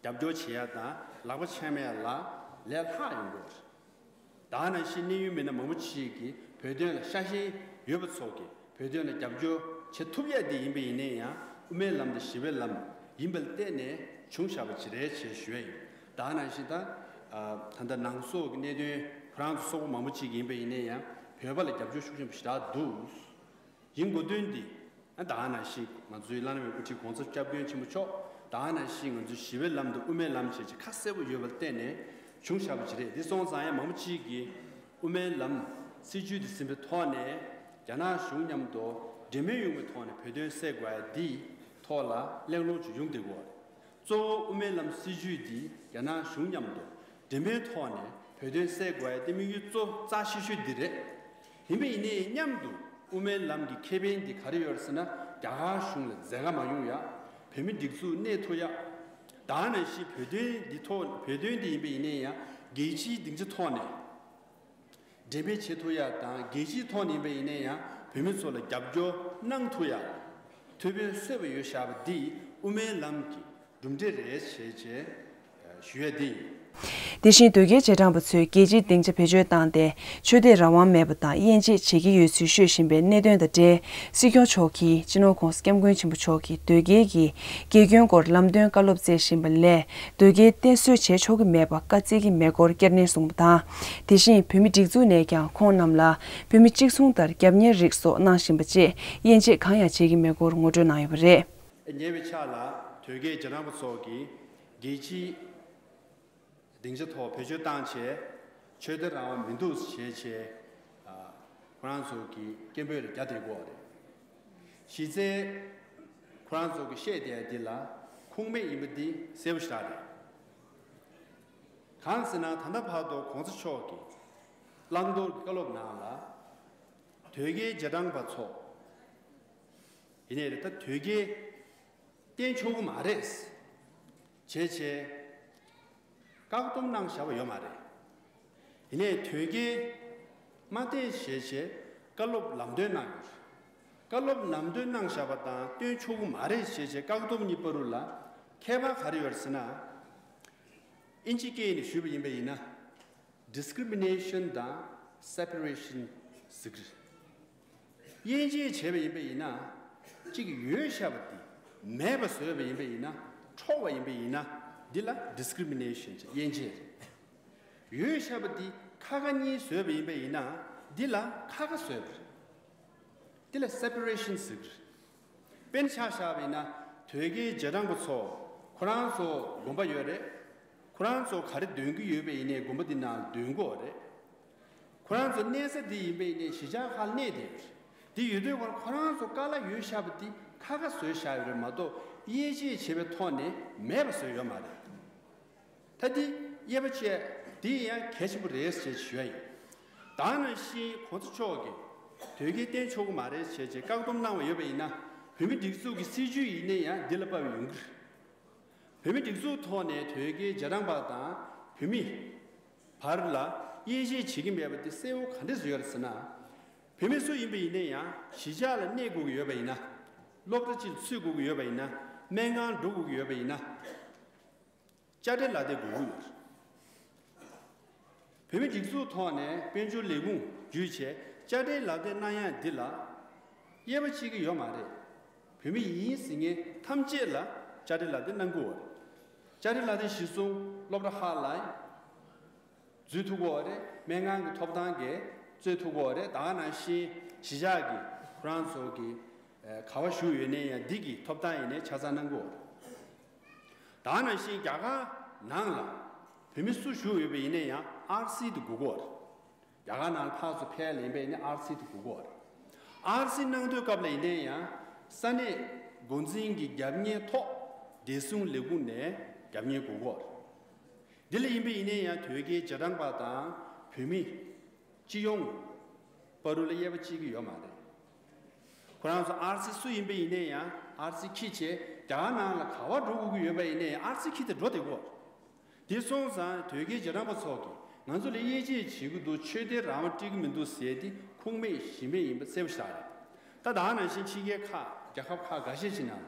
རྒྱབ་སྐྱོར་བྱེད་ཡ་དང་ལག་པ་འཆང་ཡ་ལ་ལས་ལྷག་ཡོང་གི་ཡོད་རེད། ད་ག་ནང་བཞིན་གནད་ཡོད་མི་སྣ་མང་པོ་ཅིག་གིས་བོད་དོན་ལ་ཤ་ཞེན་ཡོད་པ་ཚོ་གིས་བོད་དོན་ལ་རྒྱབ་སྐྱོར་བྱེད་ཐུབ་ཡ་དེ་ཡིན་པ་ཡིན་ནའི་ཡང་དབུ་མའི་ལམ་དང་ཞི་བའི་ལམ་ཡིན་པ་ལ་བརྟེན་ནས་བྱུང་བཞག་པ་ཅིག་རེད་ཅེས་ཞུ་ཡ་ཡིན། ད་ག་ནང་བཞིན་ད་ད་ལྟ་ནང་སོག་གི་གནད་དོན་ཁོ་རང་ཚོ་སོག་པོ་མང་པོ་ཅིག་ཡིན་པ་ཡིན་ནའི་ཡང་བོད་པ་ལ་རྒྱབ་སྐྱོར་ཤུགས་ཆེན་པོ་ཞེ་དྲག་འདུག་ཡིན་དགོས་དོན་འདི། ད་ག་ནང་བཞིན་ང་ཚོའི་བླ་ན་མེད་པའི་དབུ་ཁྲིད་༸གོང་ས་༸སྐྱབས་མགོན་ཆེན་པོ་མཆོག་ད་ག་ནང་བཞིན་ང་ཚོའི་ཞི་བའི་ལམ་དང་དབུ་མའི་ལམ་བྱས་ཅིག་ཁ་གསལ་པོ་ཡོད་པ་ལ་བརྟེན་ནས་བྱུང་བཞག་པ་ཅིག་རེད། འདི་སོང་ཙང་ཡང་མང་པོ་ཅིག་གིས་དབུ་མའི་ལམ་སྲིད་ཇུས་འདི་ཟིན་པའི་ཐོག་ནས་རྒྱ་ནག་གཞུང་མཉམ་དུ་འབྲེལ་མོལ་ཡོང་བའི་ཐོག་ནས་བོད་དོན་སེལ་དགོས་ཡ་འདིའི་ཐོག་ལ་གླེང་སློང་ཅིག་ཡོང་བསྡད་ཀྱི་ཡོད་རེད། གཙོ་བོ་དབུ་མའི་ལམ་སྲིད་ཇུས་འདི་རྒྱ་ནག་གཞུང་མཉམ་དུ་འབྲེལ་མོལ་ཐོག་ནས་བོད་དོན་སེལ་དགོས་ཡ་དེ་དམིགས་ཡུལ་གཙོ་རྩ་ཆེ་ཤོས་འདི་རེད། ཡིན་པ་ཡིན་ནའི་མཉམ་དུ་དབུ་མའི་ལམ་གྱི་ཁེ་ཕན་འདི་ག་རེ་ཡོད་རེད་ཟེར་ན། རྒྱ་གར་གཞུང་ལ་འཛད་མཁན་མ་ཡོང་ཡ། བོད་མི་སྒྲིག་འཛུགས་གནས་ཐུབ་ཡ། ད་ག་ནང་བཞིན་བོད་དོན་འདི་ཐོག་བོད་དོན་འདི་ཡིན་པ་ཡིན་ནའི་ཡང་རྒྱལ་སྤྱིའི་སྡིངས་ཆ་ཐོག་ནས་འགྲེམས་སྤེལ་བྱེད་ཐུབ་ཡ་དང་། རྒྱལ་སྤྱིའི་ཐོག་ནས་ཡིན་པ་ཡིན་ནའི་ཡང་བོད་མི་ཚོ་ལ་རྒྱབ་སྐྱོར་གནང་ཐུབ་ཡ་ཐུགས་ཕན་གསོས་པ་ཡོད་བཞག་པ་འདི་དབུ་མའི་ལམ་གྱི་གྲུབ་འབྲས་རེད་ཞེས་བྱས་ཞུ་ཡ་འདི་ཡིན། དེ་བཞིན་དོལ་རྒྱལ་རྗེས་འབྲང་པ་ཚོས་རྒྱལ་སྤྱིའི་སྡིངས་ཆ་བེད་སྤྱོད་བཏང་སྟེ་ཆོས་དད་རང་དབང་མེད་པ་དང་དབྱེ་འབྱེད་བྱེད་ཀྱི་ཡོད་ཚུལ་ཤོད་བཞིན་པའི་གནད་དོན་དང་འབྲེལ། སྲིད་སྐྱོང་མཆོག་གིས་སྤྱི་ནོར་༸གོང་ས་༸སྐྱབས་མགོན་ཆེན་པོ་མཆོག་གིས་དོལ་རྒྱལ་གྱི་རྒྱལ་སྐྱོང་སྐོར་ལམ་སྟོན་བཀའ་སློབ་སྩལ་བཞིན་པ་ལས། དོལ་རྒྱལ་བསྟེན་གསོལ་བྱེད་ཆོག་གི་མེད་པ་བཀའ་སྩལ་གྱི་མེད་སྐོར་བསྐྱར་ནན་གསུངས་པ་དང་། དེ་བཞིན་བོད་མི་སྒྲིག་འཛུགས་ནས་ཀྱང་ཁོང་རྣམས་ལ་བོད་མི་གཅིག་མཚུངས་ལྟར་རྒྱབ་གཉེར་རིགས་སོགས་གནང་བཞིན་པ་བཅས་དབྱེ་འབྱེད་གང་ཡང་བྱེད་ཀྱི་མེད་སྐོར་ངོ་སྤྲོད་གནང་ཡོད་པ་རེད། ཉེ་བའི་ཆར་ལ་དོལ་རྒྱལ་རྗེས་འབྲང་པ་ཚོ་གིས་རྒྱལ་སྤྱིའི་སྡིངས་ཆ་ཐོག་བེད་སྤྱོད་བཏང་བྱས་ཆོས་དད་རང་དབང་མི་འདུག་ཞེས་བྱས། ཨ། ཁོ་རང་ཚོ་གིས་སྐད་འབོད་རེ་རྒྱག་བསྡད་ཀྱི་ཡོད་རེད། གཞི་རྩའི་ཁོ་རང་ཚོ་གིས་བཤད་བསྡད་ཡ་འདི་ལ་ཁུངས་མེད་ཡིན་པ་འདི་གསལ་པོ་ཞེ་དྲག་རེད། གང་ཟེར་ན། ད་ལྟ་བར་དུ་༸གོང་ས་མཆོག་གིས་བླང་དོར་གྱི་བཀའ་སློབ་ནང་ལ་དོལ་རྒྱལ་རྗེས་འབྲང་པ་ཚོ་ཡིན་ནའི་རེད། ད་དོལ་རྒྱལ་བསྟེན་ཆོག་གི་མ་རེད་ཅེས་བྱས་བཀག་སྡོམ་གནང་བཞག་པ་ཡོད་མ་རེད། ཡིན་ནའི་དོལ་རྒྱལ་མ་བསྟེན་ཞེས་བྱས་བཀའ་སློབ་ལམ་སྟོན་གནང་ཡོད་རེད། བཀའ་སློབ་ལམ་སྟོན་གནང་བཞག་པ་དང་བསྟེན་ཆོག་གི་མ་རེད་ཞེས་བྱས་བཀག་སྡོམ་གཉིས་བར་དུ་ལ་ཁྱད་པར་ག་རེ་ཡོད་རེད་ཟེར་ན། ཨིན་ཇི་སྐད་ནས་ཞུས་པ་ཡིན་པ་ཡིན་ན། ཌིསི་ཀི་རི་མི་ནེ་ཤན་དང་སེ་པ་རེ་ཤན་ཟེར་གི་རེད། དབྱེ་འབྱེད་བྱས་པ་ཡིན་པ་ཡིན་ན། གཅིག་ཡོད་བཞག་པ་དེ་མེད་པ་བཟོས་པ་ཡིན་པ་ཡིན་ན། འཕྲོག་པ་ཡིན་པ་ཡིན་ན། འདི་ལ་ཌིསི་ཀི་རི་མི་ནེ་ཤན་ཟེར། དབྱེ་འབྱེད་རེད། ཡོད་བཞག་པ་དེ་ཁ་ཁ་གཉིས་བཟོས་པ་ཡིན་པ་ཡིན་ན། འདི་ལ་ཁ་ཁ་བཟོས་པ་རེད། འདི་ལ་སེ་པ་རེ་ཤན་ཟེར་གི་རེད། དཔེར་ན་ཆ་བཞག་པ་ཡིན་ན། དོལ་རྒྱལ་རྗེས་འབྲང་པ་ཚོ་ཁོ་རང་ཚོ་དགོན་པ་ཡོད་རེད། ཁོ་རང་ཚོ་ག་རེ་འདོན་གྱི་ཡོད་པ་ཡིན་ནའི་དགོན་པ་འདི་ནང་ལ་འདོན་གྱི་ཡོད་རེད། ཁོ་རང་ཚོ་གནས་ས་འདི་ཡིན་པ་ཡིན་ནའི་གཞིས་ཆགས་ཁག་ལ་གནས་བསྡད་ཡོད་རེད། འདི་ཡོད་དུས་ཁོ་རང་ཁོ་རང་ཚོ་དཀའ་ལས་ཡོད་བཞག་པ་འདི་ཁ་ཁ་བཟོས་བཞག་ཡོད་རེད་མ་གཏོགས། དབྱེ་འབྱེད་བྱས་པའི་ཐོག་ནས་མེད་པ་བཟོས་ཡོད་མ་རེད། ད་འདི་དབྱེ་བ་བཅས་འདི་ཡང་གལ་ཆེན་པོ་རེད་ཅེས་ཞུ་ཡ་ཡིན། ད་ནང་བཞིན་༸གོང་ས་མཆོག་གིས་དོལ་རྒྱལ་བསྟེན་ཆོག་གི་མ་རེད་ཅེས་བྱས་བཀག་སྡོམ་གནང་བ་ཡོད་པ་ཡིན་ན། བོད་མི་སྒྲིག་འཛུགས་ཀྱི་སྲིད་བྱུས་ཡིན་ནའི་ཡང་འདི་ལ་དཔག་པའི་ཡོང་གི་རེད། བོད་མི་སྒྲིག་འཛུགས་ཐོག་ནས་དོལ་རྒྱལ་རྗེས་འབྲང་པ་དང་བོད་མི་བར་ལ་དབྱེ་འབྱེད་བྱེད་ཀྱི་མེད་པ་འདི་གསལ་པོ་ག་འདྲས་བཟོས་ཡོད་རེད་ཟེར་ན། བོད་མི་སུ་ཡིན་པ་ཡིན་ནའི་ཡང་གཞིས་ཆགས་ལ་གནས་དགོས་ཀྱི་ཡོད་པ་ཡིན་ན། སློབ་གྲྭ་གཅིག་ལ་ཚུད་དགོས་ཀྱི་ཡོད་པ་ཡིན་ན། སྨན་ཁང་འགྲོ་དགོས་ཀྱི་ཡོད་པ་ཡིན་ན། དཔྱ་ཁྲལ་ལག་དེབ་དགོས་ཀྱི་ཡོད་རེད། བོད་མི་སྒྲིག་འཛུགས་ཐོག་ནས་དཔལ་འབྱོར་ལས་ཁུངས་བརྒྱུད་བྱས་དཔྱ་ཁྲལ་ལག་དེབ་གནང་ཡ་འདི་ལ་དབྱེ་བ་ཕྱེ་གི་ཡོད་མ་རེད། བོད་མི་ཡིན་ཟེར་མཁན་ཐམས་ཅད་ལ་དཔྱ་ཁྲལ་ལག་དེབ་གནང་གི་ཡོད་རེད། དཔྱ་ཁྲལ་ལག་དེབ་གཞིར་བཟུང་སློབ་གྲྭ་ཁག་ལ་འཛུལ་ཐུབ་ཀྱི་ཡོད་རེད། སྨན་ཁང་གི་ཐོབ་ཐང་གི་རྩོད་ཐུབ་ཀྱི་ཡོད་རེད། ད་ག་ནང་བཞིན་གཞིས་ཆགས་ཀྱི་ཁོ་རང་ཚོ་གི་ག་པར་བཞུགས་ཡོད་ནའི་ཡང་འདི་གི་ཐོབ་ཐང་ཡིན་ནའི་ཆ་ཚང་གནང་གི་ཡོད་རེད། ད་ག་ནང་བཞིན་རྒྱ་གར་ནང་ལ་བོད་མི་སུ་བཞུགས་ཡོད་པ་ཡིན་ནའི་ཡང་ཨར་སི་དེ་དགོས་ཀྱི་ཡོད་རེད། རྒྱ་གར་ནང་ལ་ཕར་ཚུར་ཕེབས་ཡ་ལ་ཡིན་པ་ཡིན་ནའི་ཨར་སི་དེ་དགོས་ཀྱི་ཡོད་རེད། ཨར་སི་གནང་དུས་སྐབས་ལ་ཡིན་ནའི་ཡང་ས་གནས་འགོ་འཛིན་གྱི་རྒྱབ་གཉེར་ཐོག་བདེ་སྲུང་ལས་ཁུངས་ནས་རྒྱབ་གཉེར་དགོས་ཀྱི་ཡོད་རེད། འདི་ལ་ཡིན་པ་ཡིན་ནའི་ཡང་དོལ་རྒྱལ་རྗེས་འབྲང་པ་དང་བོད་མི་སྤྱི་ཡོངས་བར་དུ་ལ་དབྱེ་བ་ཕྱེ་གི་ཡོད་མ་རེད། ཁོ་རང་ཚོ་ཨར་སི་སུ་ཡིན་པ་ཡིན་ནའི་ཡང་ཨར་སི་ཁྱི་བྱས། རྒྱ་གར་ནང་ལ་ག་པར་འགྲོ་དགོས་ཀྱི་ཡོད་པ་ཡིན་ནའི་ཡང་ཨར་སི་ཁྱི་དེ་འགྲོ་བདེ་གོ། དེ་སོང་ཙང་དོལ་རྒྱལ་རྗེས་འབྲང་པ་ཚོ་གིས་ང་ཚོ་ལ་དབྱེ་འབྱེད་བྱེད་ཀྱི་འདུག་ཆོས་དད་རང་དབང་སྤྲད་ཀྱི་མི་འདུག་ཟེར་དེ་ཁུངས་མེད་གཞི་མེད་ཡིན་པ་གསལ་པོ་ཞིག་རེད། ད་ད་ག་ནང་བཞིན་ཕྱི་རྒྱལ་ཁག་རྒྱལ་ཁབ་ཁག་འགའ་ཤས་ཤིག་ནང་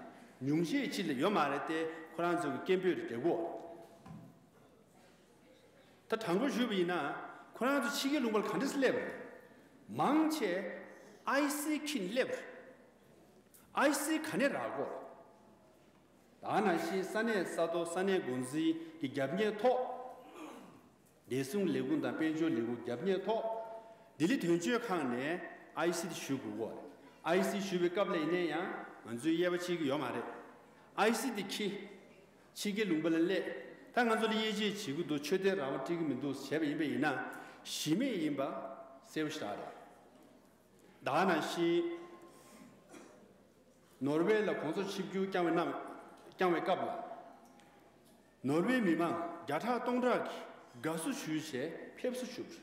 ཉུང་ཤས་ཅིག་ལ་ཡོད་མ་རེད་དེ། ཁོ་རང་ཚོ་གི་སྐད་འབོད་རེད་དེ་གོ། ད་དྲང་པོ་ཞུས་པ་ཡིན་ན་ཁོ་རང་ཚོ་ཕྱི་རྒྱལ་ལུང་པ་ལ་ག་འདྲ་སེ་སླེབས་པ་རེད། མང་ཆེ་ཨའི་སི་ཁྱི་ནས་སླེབས་པ་རེད། ཨའི་སི་ག་ནས་རག་གོ། ད་ནང་བཞིན་ས་གནས་ས་ཐོ་ས་གནས་འགོ་འཛིན་གྱི་རྒྱབ་གཉེར་ཐོག་བདེ་སྲུང་ལས་ཁུངས་དང་དཔལ་འབྱོར་ལས་ཁུངས་རྒྱབ་གཉེར་ཐོག་ལྡི་ལི་དོན་གཅོད་ཁང་ནས་ཨའི་སི་དེ་ཞུ་དགོས་གོ། ཨའི་སི་ཞུ་བའི་སྐབས་ལ་ཡིན་ན་ཡང་ང་ཚོས་དབྱེ་བ་ཕྱེ་གི་ཡོད་མ་རེད། ཨའི་སི་དེ་ཁྱི། ཕྱི་རྒྱལ་ལུང་པ་ལ་སླེབས། ད་ང་ཚོ་ལ་དབྱེ་འབྱེད་བྱེད་ཀྱི་འདུག་ཆོས་དད་རང་དབང་སྤྲད་ཀྱི་མི་འདུག་བྱས་པ་ཡིན་པ་ཡིན་ན་གཞི་མེད་ཡིན་པ་གསལ་པོ་ཞིག་རེད། ད་ག་ནང་བཞིན་ནོར་ཝེ་ལ་གོང་ས་ཆིབས་བསྒྱུར་བསྐྱངས་པའི་ནམ་བསྐྱངས་པའི་སྐབས་ལ། ནོར་ཝེ་མི་མང་བརྒྱ་ཕྲག་སྟོང་ཕྲག་གིས་དགའ་བསུ་ཞུས་བྱས་ཕེབས་བསུ་ཞུས་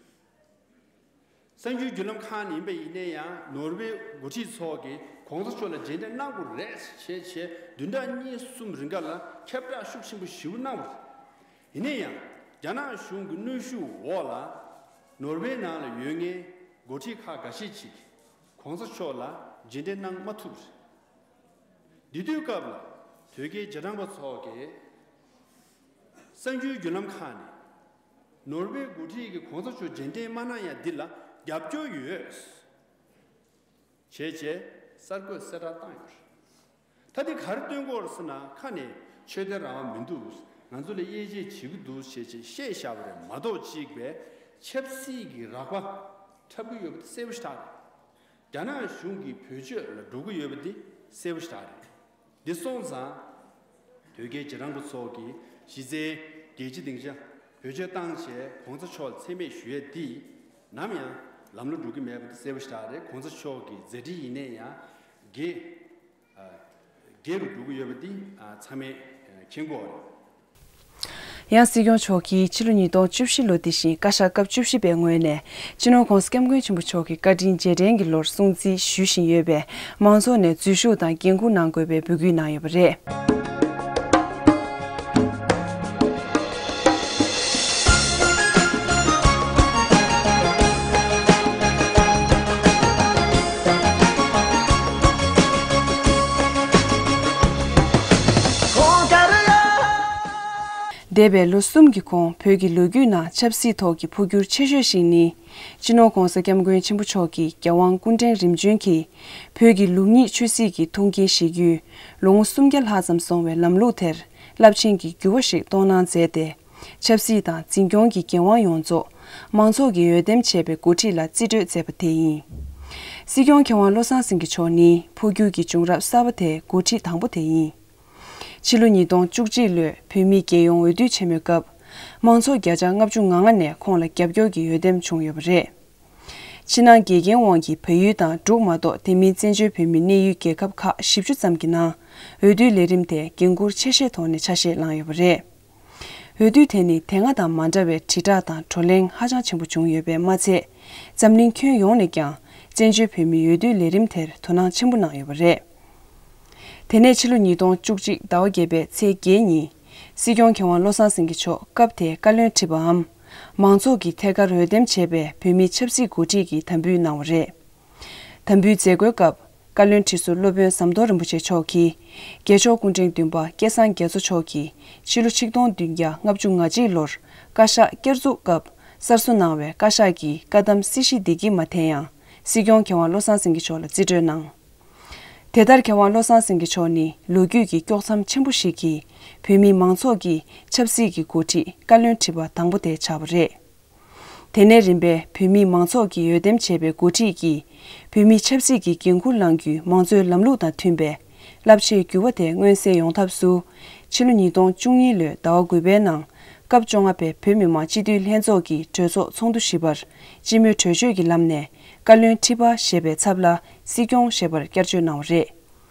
པ་རེད། གསར་འགྱུར་བརྒྱུད་ལམ་ཁག་ནས་ཡིན་པ་ཡིན་ན་ཡང་ནོར་ཝེ་འགོ་ཁྲིད་ཚོ་གིས་གོང་ས་མཆོག་ལ་རྗེས་འདེད་གནང་དགོས་རེད་ཅེས་བྱས་བདུན་ཕྲག་གཉིས་གསུམ་རིང་ག་ལ་ཁྱབ་བསྒྲགས་ཤུགས་ཆེན་པོ་ཞེ་པོ་གནང་བ་རེད། ཡིན་ན་ཡང་རྒྱ་ནག་གཞུང་གི་གནོན་ཤུགས་འོག་ལ་ནོར་ཝེ་ནང་ལ་ཡོད་མཁན་འགོ་ཁྲིད་ཁག་འགའ་ཤས་ཅིག་གིས་གོང་ས་མཆོག་ལ་རྗེས་འདེད་གནང་མ་ཐུབ་པ་རེད། འདི་དུས་སྐབས་ལ་དོལ་རྒྱལ་རྗེས་འབྲང་པ་ཚོ་གིས་གསར་འགྱུར་བརྒྱུད་ལམ་ཁག་ནས་ནོར་ཝེ་འགོ་ཁྲིད་ཀྱིས་གོང་ས་མཆོག་རྗེས་འདེད་མ་གནང་ཡ་འདི་ལ་རྒྱབ་སྐྱོར་ཡོད་བྱས་བྱས་གསར་འགོད་གསལ་བསྒྲགས་བཏང་ཡོད་རེད། ད་འདི་ག་རེ་སྟོན་གྱི་ཡོད་རེད་ཟེར་ན་ཁ་ནས་ཆོས་དད་རང་དབང་མི་འདུག་ང་ཚོ་ལ་དབྱེ་འབྱེད་བྱེད་ཀྱི་འདུག་ཞེས་བྱས་བཤད་བཞག་པ་རེད་མ་གཏོགས་གཅིག་པའི་ཆབ་སྲིད་ཀྱི་རགས་པ་འཁྲབ་ཀྱི་ཡོད་པ་དེ་གསལ་པོ་ཞེ་དྲག་རེད། རྒྱ་ནག་གཞུང་གིས་བེད་སྤྱོད་ལ་འགྲོ་གི་ཡོད་པ་འདི་གསལ་པོ་ཞེ་དྲག་རེད། འདི་སོང་ཙང་། དོལ་རྒྱལ་རྗེས་འབྲང་པ་ཚོ་གིས་གཞི་རྩའི་རྒྱལ་སྤྱིའི་སྡིངས་ཆ་བེད་སྤྱོད་བཏང་བྱས་གོང་ས་མཆོག་ལ་མཚན་སྨད་ཞུ་ཡས་འདི་ནམ་ཡང་ལམ་ལྷོང་འགྲོ་གི་མེད་པ་འདི་གསལ་པོ་ཞེ་དྲག་རེད། གོང་ས་མཆོག་གི་མཛད་འཕྲིན་ཡིན་ནའི་ཡང་རྒྱས་རྒྱས་རུ་འགྲོ་གི་ཡོད་པ་འདི་ཚང་མས་མཁྱེན་གྱི་ཡོད་རེད། ཡང་སྲིད་སྐྱོང་མཆོག་གིས་ཕྱི་ལོ་ཉིས་སྟོང་བཅུ་བཞི་ལོ་འདི་བཞིན་བཀའ་ཤག་སྐབས་བཅུ་བཞི་པའི་ངོས་ནས་སྤྱི་ནོར་༧གོང་ས་༧སྐྱབས་མགོན་ཆེན་པོ་མཆོག་གི་བཀའ་དྲིན་རྗེས་དྲན་གྱི་ལོར་སྲུང་བརྩི་ཞུ་བཞིན་ཡོད་པས་མང་ཚོགས་ནས་འཛུལ་ཞུགས་དང་འགན་འཁུར་གནང་དགོས་པའི་འབོད་སྐུལ་གནང་ཡོད་པ་རེད། འདས་པའི་ལོ་གསུམ་གྱི་གོང་བོད་ཀྱི་ལོ་རྒྱུས་ནང་ཆབ་སྲིད་ཐོག་གི་འཕོ་འགྱུར་ཆེ་ཤོས་ཤིག་ནི། སྤྱི་ནོར་༧གོང་ས་༧སྐྱབས་མགོན་ཆེན་པོ་མཆོག་གིས་རྒྱལ་དབང་སྐུ་ཕྲེང་རིམ་བྱོན་གྱིས་བོད་ཀྱི་ལུགས་གཉིས་ཆོས་སྲིད་ཀྱི་ཐུགས་འགན་བཞེས་རྒྱུའི་ལོ་ངོ་སུམ་བརྒྱ་ལྷག་ཙམ་སོང་བའི་ལམ་ལུགས་དེར་རླབས་ཆེན་གྱི་འགྱུར་བ་ཞིག་གཏོང་གནང་མཛད་དེ། ཆབ་སྲིད་དང་འཛིན་སྐྱོང་གི་འགན་དབང་ཡོངས་རྫོགས་མང་ཚོགས་ཀྱིས་འོས་འདེམས་བྱས་པའི་འགོ་ཁྲིད་ལ་རྩིས་སྤྲོད་མཛད་པ་དེ་ཡིན། སྲིད་སྐྱོང་མཁས་དབང་བློ་བཟང་སེང་གེ་མཆོག་ནི་འཕོ་འགྱུར་གྱི་བྱུང་རབས་གསར་པ་དེའི་འགོ་ཁྲིད་དང་པོ་དེ་ཡིན། ཕྱི་ལོ་ཉིས་སྟོང་བཅུ་གཅིག་ལོའི་བོད་མིའི་རྒྱལ་ཡོངས་འོས་བསྡུ་ཆེན་མོའི་སྐབས། མང་ཚོགས་བརྒྱ་ཆ་ལྔ་བཅུ་ང་ལྔ་ནས་ཁོང་ལ་རྒྱབ་སྐྱོར་གྱི་འོས་འདེམས་བྱུང་ཡོད་པ་རེད། ཕྱི་ནང་འགལ་རྐྱེན་དབང་གིས་བལ་ཡུལ་དང་འབྲུག་མ་གཏོགས་དེ་མིན་བཙན་བྱོལ་བོད་མིའི་གནས་ཡུལ་རྒྱལ་ཁབ་ཁག་བཞི་བཅུ་ཙམ་གྱི་ནང་འོས་བསྡུའི་ལས་རིམ་དེ་འགན་འཁུར་ཆེ་ཤོས་ཐོག་ནས་ཆ་ཤས་བླངས་ཡོད་པ་རེད། འོས་བསྡུ་དེ་ནི་དེ་སྔ་དང་མ་འདྲ་བའི་དྲིལ་བསྒྲགས་དང་བགྲོ་གླེང་ཧ་ཅང་ཆེན་པོ་བྱུང་ཡོད་པས་མ་ཚད། འཛམ་གླིང་ཁྱོན་ཡོངས་ནས་ཀྱང་བཙན་བྱོལ་བོད་མིའི་འོས་བསྡུའི་ལས་རིམ་དེར་དོ་སྣང་ཆེན་པོ་གནང་ཡོད་པ་རེད། དེ་ནས་ཕྱི་ལོ་ཉིས་སྟོང་བཅུ་གཅིག་ཟླ་བ་བརྒྱད་པའི་ཚེས་བརྒྱད་ཉིན། སྲིད་སྐྱོང་མཁས་དབང་བློ་བཟང་སེང་གེ་མཆོག་སྐབས་དེའི་བཀའ་བློན་ཁྲི་པའམ། མང་ཚོགས་ཀྱིས་ཐད་ཀར་འོས་འདེམས་བྱས་པའི་བོད་མིའི་ཆབ་སྲིད་འགོ་ཁྲིད་ཀྱི་དམ་འབུལ་གནང་བ་རེད། དམ་འབུལ་མཛད་སྒོའི་སྐབས། བཀའ་བློན་ཁྲི་ཟུར་སློབ་དཔོན་ཟམ་གདོང་རིན་པོ་ཆེ་མཆོག་གིས། རྒྱལ་མཆོག་སྐུ་ཕྲེང་བདུན་པ་སྐལ་བཟང་རྒྱ་མཚོ་མཆོག་གིས་ཕྱི་ལོ་ཆིག་སྟོང་བདུན་བརྒྱ་ལྔ་བཅུ་ང་གཅིག་ལོར་བཀའ་ཤག་བསྐྱར་འཛུགས་སྐབས་གསར་བཟོ་གནང་བའི་བཀའ་ཤག་གི་བཀའ་གདམས་སྲིད་ཞི་བདེ་སྐྱིད་མ་ཐེ་ཡང་སྲིད་སྐྱོང་མཁས་དབང་བློ་བཟང་སེང་གེ་མཆོག་ལ་རྩིས་སྤྲོད་གནང་། དེ་ལྟར་མཁས་དབང་བློ་བཟང་སེང་གེ་མཆོག་ནི་ལོ་རྒྱུས་ཀྱི་དཀྱོག་མཚམས་ཆེན་པོ་ཞིག་གིས་བོད་མིའི་མང་ཚོགས་ཀྱི་ཆབ་སྲིད་ཀྱི་འགོ་ཁྲིད་བཀའ་བློན་ཁྲི་པ་དང་པོ་དེ་ཆགས་པ་རེད། དེ་ནས་རིམ་པས་བོད་མིའི་མང་ཚོགས་ཀྱིས་འོས་འདེམས་བྱས་པའི་འགོ་ཁྲིད་ཀྱིས་བོད་མིའི་ཆབ་སྲིད་ཀྱི་འགན་འཁུར་བླང་རྒྱུའི་མང་གཙོའི་ལམ་ལུགས་དང་མཐུན་པའི་རླབས་ཆེའི་འགྱུར་བ་དེ་མངོན་གསལ་ཡོང་ཐབས་སུ། ཕྱི་ལོ་ཉིས་སྟོང་བཅུ་གཉིས་ལོའི་ཟླ་བ་དགུ་པའི་ནང་སྐབས་བཅོ་ལྔ་པའི་བོད་མི་མང་སྤྱི་འཐུས་ལྷན་ཚོགས་ཀྱི་གྲོས་ཚོགས་ཚོགས་འདུ་བཞི་པར་སྤྱི་མོས་གྲོས་ཆོད་ཀྱི་ལམ་ནས་བཀའ་བློན་ཁྲི་པ་ཞེས་པའི་ཚབ་ལ་སྲིད་སྐྱོང་ཞེས་པར་བསྐྱར་བཅོས་གནང་བ་རེད།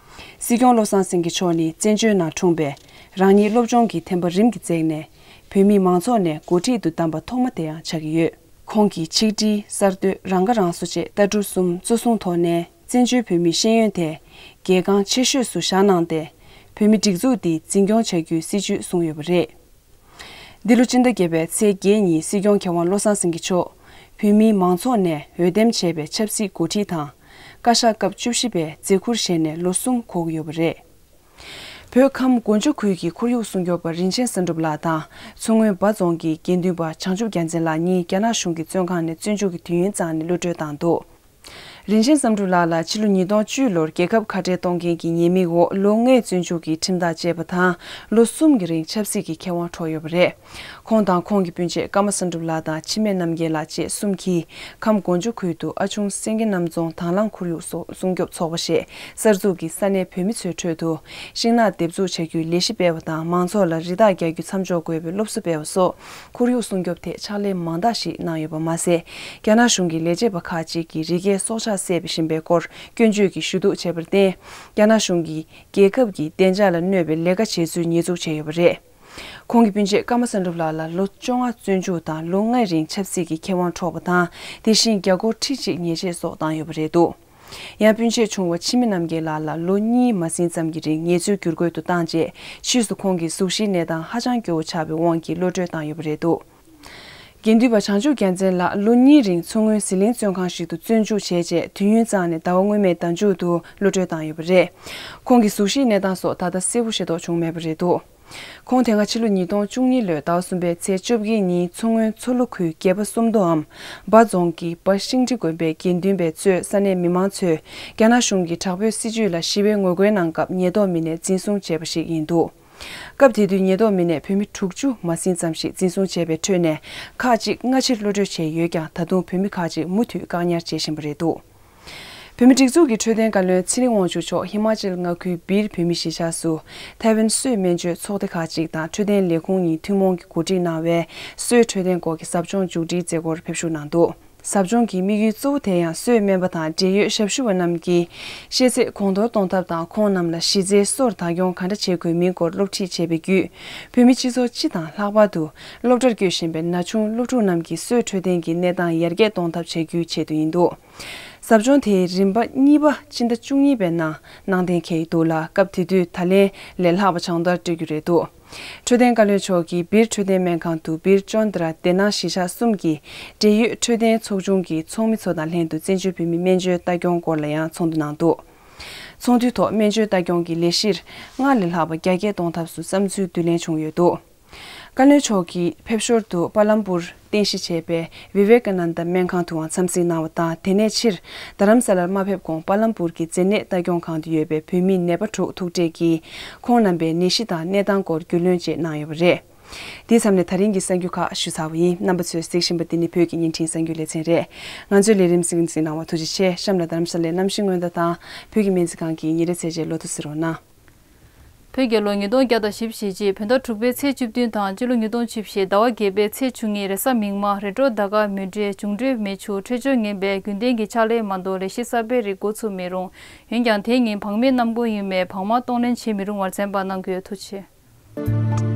སྲིད་སྐྱོང་བློ་བཟང་སེང་གེ་མཆོག་ནི་བཙན་བྱོལ་ནང་འཁྲུངས་པའི་རང་ཉིད་སློབ་སྦྱོང་གི་ཐེམ་པ་རིམ་གྱིས་བརྩེགས་ནས་བོད་མིའི་མང་ཚོགས་ནས་འགོ་ཁྲིད་དུ་བདམས་པ་ཐོག་མ་དེ་ཡང་ཆགས་ཀྱི་ཡོད། ཁོང་གིས་ཆིག་སྒྲིལ་གསར་གཏོད་རང་ཁ་རང་གསོ་བཅས་ལྟ་གྲུབ་གསུམ་གཙོ་བཟུང་ཐོག་ནས་ བཙན་བྱོལ་བོད་མིའི་ཤེས་ཡོན་དེ་གལ་འགངས་ཆེ་ཤོས་སུ་བཞག་གནང་སྟེ། བོད་མིའི་སྒྲིག་འཛུགས་འདི་འཛིན་སྐྱོང་བྱ་རྒྱུའི་སྲིད་བྱུས་བཟུང་ཡོད་པ་རེད། འདི་ལོ་སྤྱི་ཟླ་བརྒྱད་པའི་ཚེས་བརྒྱད་ཉིན་སྲིད་སྐྱོང་མཁས་དབང་བློ་བཟང་སེང་གེ་མཆོག་བོད་མིའི་མང་ཚོགས་ནས་འོས་འདེམས་བྱས་པའི་ཆབ་སྲིད་འགོ་ཁྲིད་དང་། བཀའ་ཤག་སྐབས་བཅུ་བཞི་པས་མཛད་ཁུར་བཞེས་ནས་ལོ་གསུམ་འགོར་གྱི་ཡོད་པ་རེད། བོད་ཁམས་དགོན་ཆུ་ཁུལ་གྱི་ཁོར་ཡུག་སྲུང་སྐྱོབ་པ་རིན་ཆེན་བསམ་གྲུབ་ལགས་དང་། མཚོ་སྔོན་འབའ་རྫོང་གི་དགེ་འདུན་པ་བྱང་ཆུབ་རྒྱལ་མཚན་ལགས་གཉིས་རྒྱ་ནག་གཞུང་གི་བཙོན་ཁང་ནས་བཙོན་འཇུག་གི་དུས་ཡུན་བཏང་ནས་གློད་གྲོལ་བཏང་འདུག་རིན་ཆེན་བསམ་གྲུབ་ལགས་ལ་ཕྱི་ལོ་ཉིས་སྟོང་བཅུ་ལོར་རྒྱལ་ཁབ་ཁ་བྲལ་གཏོང་མཁན་གྱི་ཉེས་དམིགས་འོག་ལོ་ལྔའི་བཙོན་འཇུག་གི་ཁྲིམས་ཐག་བཅད་པ་དང་། ལོ་གསུམ་གྱི་རིང་ཆབ་སྲིད་ཀྱི་ཁེ་དབང་འཕྲོག་ཡོད་པ་རེད། ཁོང་དང་ཁོང་གི་སྤུན་མཆེད་ཀརྨ་བསམ་གྲུབ་ལགས་དང་འཆི་མེད་རྣམ་རྒྱལ་ལགས་བཅས་གསུམ་གྱིས་ཁམས་དགོན་ཆུ་ཁུལ་དུ་ཨ་ཆུང་སེང་གེ་གནམ་རྫོང་དྭང་བླངས་ཁོར་ཡུག་སོགས་སྲུང་སྐྱོབ་ཚོགས་པ་ཞེས་གསར་འཛུགས་ཀྱིས་ས་གནས་བོད་མི་ཚོའི་ཁྲོད་དུ་ཤིང་ནགས་འདེབས་འཛུགས་བྱ་རྒྱུའི་ལས་གཞི་སྤེལ་བ་དང་། མང་ཚོགས་ལ་རི་དྭགས་རྒྱག་རྒྱུ་མཚམས་འཇོག་དགོས་པའི་སློབ་གསོ་སྤེལ་བ་སོགས་ཁོར་ཡུག་སྲུང་སྐྱོབ་ཐད་ཕྱག་ལས་མང་དག་ཞིག་གནང་ཡོད་པ་མ་ཟད། རྒྱ་ནག་གཞུང་གི་ལས་བྱེད་པ་ཁག་ཅིག་གིས་རི་སྐྱེས་སྲོག་ཆགས་བསད་པའི་ཞིང་པའི་སྐོར་སྐྱོན་བརྗོད་ཀྱིས་ཞུ་གཏུག་བྱས་པར་བརྟེན། རྒྱ་ནག་གཞུང་གིས་རྒྱལ་ཁབ་ཀྱི་བདེ་འཇགས་ལ་གནོད་པའི་ལས་ཀ་བྱས་ཚུལ་ཉེས་འཛུགས་བྱས་ཡོད་པ་རེད། ཁོང་གི་སྤུན་མཆེད་ཀརྨ་བསམ་གྲུབ་ལགས་ལ་ལོ་བཅོ་ལྔ་བཙོན་འཇུག་དང་ལོ་ལྔའི་རིང་ཆབ་སྲིད་ཀྱི་ཁེ་དབང་འཕྲོག་པ་དང་། དེ་བཞིན་རྒྱ་སྒོར་ཁྲི་གཅིག་ཉེས་ཆད་སོགས་བཏང་ཡོད་པ་རེད་འདུག་ཡང་སྤུན་མཆེད་ཆུང་བ་འཆི་མེད་རྣམ་རྒྱལ་ལགས་ལ་ལོ་གཉིས་མ་ཟིན་ཙམ་གྱི་རིང་ངལ་རྩོལ་བསྒྱུར་བཀོད་དུ་བཏང་རྗེས། ཕྱིས་སུ་ཁོང་གི་གཟུགས་གཞིའི་གནས་སྟངས་ཧ་ཅང་སྐྱོ་བོ་ཆགས་པའི་དབང་གིས་གློད་གྲོལ་བཏང་ཡོད་པ་རེད་འདུག་དགེ་འདུན་པ་བྱང་ཆུབ་རྒྱལ་མཚན་ལགས་ལོ་གཉིས་རིང་མཚོ་སྔོན་ཟི་ལིང་བཙོན་ཁང་ཞིག་ཏུ་བཙོན་འཇུག་བྱས་རྗེས། དུས་ཡུན་གཙང་ནས་ཟླ་བ་སྔོན་མའི་ཟླ་མཇུག་ཏུ་གློད་གྲོལ་བཏང་ཡོད་པ་རེད། ཁོང་གི་གཟུགས་གཞིའི་གནས་སྟངས་སོགས་ད་ལྟ་གསལ་པོ་ཤེས་རྟོགས་བྱུང་མེད་པ་རེད་འདུག་ཁོང་དེ་སྔ་ཕྱི་ལོ་ཉིས་སྟོང་བཅུ་གཉིས་ལོའི་ཟླ་བ་གསུམ་པའི་ཚེས་བཅོ་བརྒྱད་ཉིན་མཚོ་སྔོན་མཚོ་ལྷོ་ཁུལ་རྒྱལ་པ་སུམ་མདོའམ་འབའ་རྫོང་གི་འབའ་ཤིང་ཁྲི་དགོན་པའི་དགེ་འདུན་པའི་གཙོས་ས་གནས་མི་མང་ཚོས་རྒྱ་ནག་གཞུང་གི་དྲག་པོའི་སྲིད་བྱུས་ལ་ཞི་བའི་ངོ་རྒོལ་གནང་སྐབས་ཉེན་རྟོག་མི་སྣས་འཛིན་བཟུང་བྱས་པ་ཞིག་ཡིན་འདུག་སྐབས་དེ་དུས་ཉེན་རྟོག་མི་སྣས་བོད་མི་དྲུག་ཅུ་མ་ཟིན་ཙམ་ཞིག་འཛིན་བཟུང་བྱས་པའི་ཁྲོད་ནས་ཁག་ཅིག་སྔ་ཕྱིར་གློད་གྲོལ་བྱས་ཡོད་ཀྱང་། ད་དུང་བོད་མི་ཁག་ཅིག་མུ་མཐུད་བཀག་ཉར་བྱེད་བཞིན་པ་རེད་འདུག་བོད་མི་སྒྲིག་འཛུགས་ཀྱི་འཕྲོད་བསྟེན་བཀའ་བློན་ཚེ་རིང་དབང་ཕྱུག་མཆོག་ཧི་མ་ཅལ་མངའ་ཁུལ་སྦིར་བོད་མི་གཞིས་ཆགས་སུ་ཐའེ་ཝན་གསོས་སྨན་བཅོས་ཚོགས་སྡེ་ཁག་ཅིག་དང་འཕྲོད་བསྟེན་ལས་ཁུངས་གཉིས་ཐུན་མོང་གིས་གོ་སྒྲིག་གནང་བའི་གསོས་འཕྲོད་བསྟེན་སྐོར་གྱི་ཟབ་སྦྱོང་མཇུག་སྒྲིལ་མཛད་སྒོར་ཕེབས་ཞུགས་གནང་འདུག་ཟབ་སྦྱོང་གི་དམིགས་ཡུལ་གཙོ་བོ་དེ་ཡང་གསོས་སྨན་པ་དང་འབྲེལ་ཡོད་ཞབས་ཞུ་བ་རྣམས་ཀྱི་ཤེས་ཚད་གོང་མཐོར་གཏོང་ཐབས་དང་། ཁོང་རྣམས་ལ་གཞི་རྩའི་སོར་བདག་སྐྱོང་ག་འདྲ་བྱེད་དགོས་མིན་སྐོར་སློབ་ཁྲིད་བྱས་པའི་བརྒྱུད། བོད་མི་སྤྱི་ཚོགས་སྤྱི་དང་ལྷག་པར་དུ་སློབ་གྲྭར་སྐྱོད་བཞིན་པའི་ན་ཆུང་སློབ་ཕྲུག་རྣམས་ཀྱི་གསོས་འཕྲོད་བསྟེན་གྱི་གནས་སྟངས་ཡར་རྒྱས་གཏོང་ཐབས་བྱ་རྒྱུའི་ཆེད་དུ་ཡིན་འདུག་ཟབ་སྦྱོང་དེའི་རིམ་པ་གཉིས་པ་སྤྱི་ཟླ་བཅུ་གཉིས་པའི་ནང་གནང་གཏན་འཁེལ་ཡོད་འདུག་ལ། སྐབས་དེ་དུས་ད་ལན་ལས་ལྷག་པ་སྦྱོང་བརྡར་སྤྲོད་རྒྱུ་རེད་འདུག་འཕྲོད་བསྟེན་བཀའ་བློན་མཆོག་གིས་སྦིར་འཕྲོད་བསྟེན་སྨན་ཁང་དུ་སྦིར་ཅོན་ཏ་ར་དེ་ནང་གཞིས་ཆགས་གསུམ་གྱི་འབྲེལ་ཡོད་འཕྲོད་བསྟེན་ཚོགས་ཆུང་གི་ཚོགས་མི་ཚོ་དང་ལྷན་དུ་བཙན་བྱོལ་བོད་མིའི་སྨན་བཅོས་ལྟ་སྐྱོང་སྐོར་ལ་ཡང་ཚོགས་འདུ་གནང་འདུག་ཚོགས་འདུའི་ཐོག་སྨན་བཅོས་ལྟ་སྐྱོང་གི་ལས་གཞིར་སྔར་ལས་ལྷག་པ་རྒྱ་སྐྱེད་གཏོང་ཐབས་སུ་བསམ་ཚུལ་བསྡུ་ལེན་བྱུང་ཡོད་འདུག་བཀའ་བློན་མཆོག་གིས་ཕེབས་ཞོར་དུ་པ་ལམ་པུར་རྟེན་གཞི་བྱས་པའི་བི་ཝེ་ཀ་ནན་ད་སྨན་ཁང་དུའང་འཚམས་གཟིགས་གནང་བ་དང་། དེ་ནས་ཕྱིར་རྡ་རམ་ས་ལར་མ་ཕེབས་གོང་པ་ལམ་པུར་གྱི་མཛེ་ནད་ལྟ་སྐྱོང་ཁང་དུ་ཡོད་པའི་བོད་མི་ནད་པ་དྲུག་ཐུག་འཕྲད་ཀྱིས་ཁོང་རྣམ་པའི་ནད་གཞི་དང་གནས་སྟངས་སྐོར་རྒྱུས་ལོན་བཅས་གནང་ཡོད་པ་རེད། འདིའི་མཚམས་ནས་ད་རིང་གི་གསར་འགྱུར་ཁག་ཞུས་ཚར་བ་ཡིན། རྣམ་པ་ཚོས་གཟིགས་བཞིན་པ་འདི་ནི་བོད་ཀྱི་བརྙན་འཕྲིན་གསར་འགྱུར་ལེ་ཚན་རེད། ང་ཚོའི་ལས་རིམ་གཟིགས་གཟིགས་གནང་བར་ཐུགས་རྗེ་ཆེ། གཤམ་ལ་རྡ་རམ་ས་ལའི་གནམ་གཤིས་སྔོན་བརྡ་དང་བོད་ཀྱི་སྨན་རྩིས་ཁང་གི་ཉིན་རེའི་ཚེས་བཅད་ལོ་ཐོ་གཟིགས་རོགས་གནང་། བོད་རྒྱལ་ལོ་ཉིས་སྟོང་བརྒྱ་དང་བཞི་བཅུ་ཞེ་གཅིག་བོད་ཟླ་དྲུག་པའི་ཚེས་བཅུ་བདུན་དང་། སྤྱི་ལོ་ཉིས་སྟོང་བཅུ་བཞི་ཟླ་བ་བརྒྱད་པའི་ཚེས་བཅུ་གཉིས་རེས་གཟའ་མིག་དམར། རེས་འགྲོགས་ཟླ་སྐར་མུ་འབྲེལ། འབྱུང་འཕྲོད་མེ་ཆུ། འཕྲོད་སྦྱོར་ངན་པའི་རྒྱུན་ལྡན་གྱི་ཕྱག་ལས་མ་གཏོགས་ལས་གཞི་གསར་པའི་རིགས་འགོ་ཚུགས་མི་རུང་། འོན་ཀྱང་དེ་ཉིན་བག་མེད་གནམ་སྒོ་ཡིན་པས་བག་མ་གཏོང་ལེན་བྱེད་མི་རུང་བར་གསན་པ་གནང་དགོས། ཐུགས་རྗེ་ཆེ།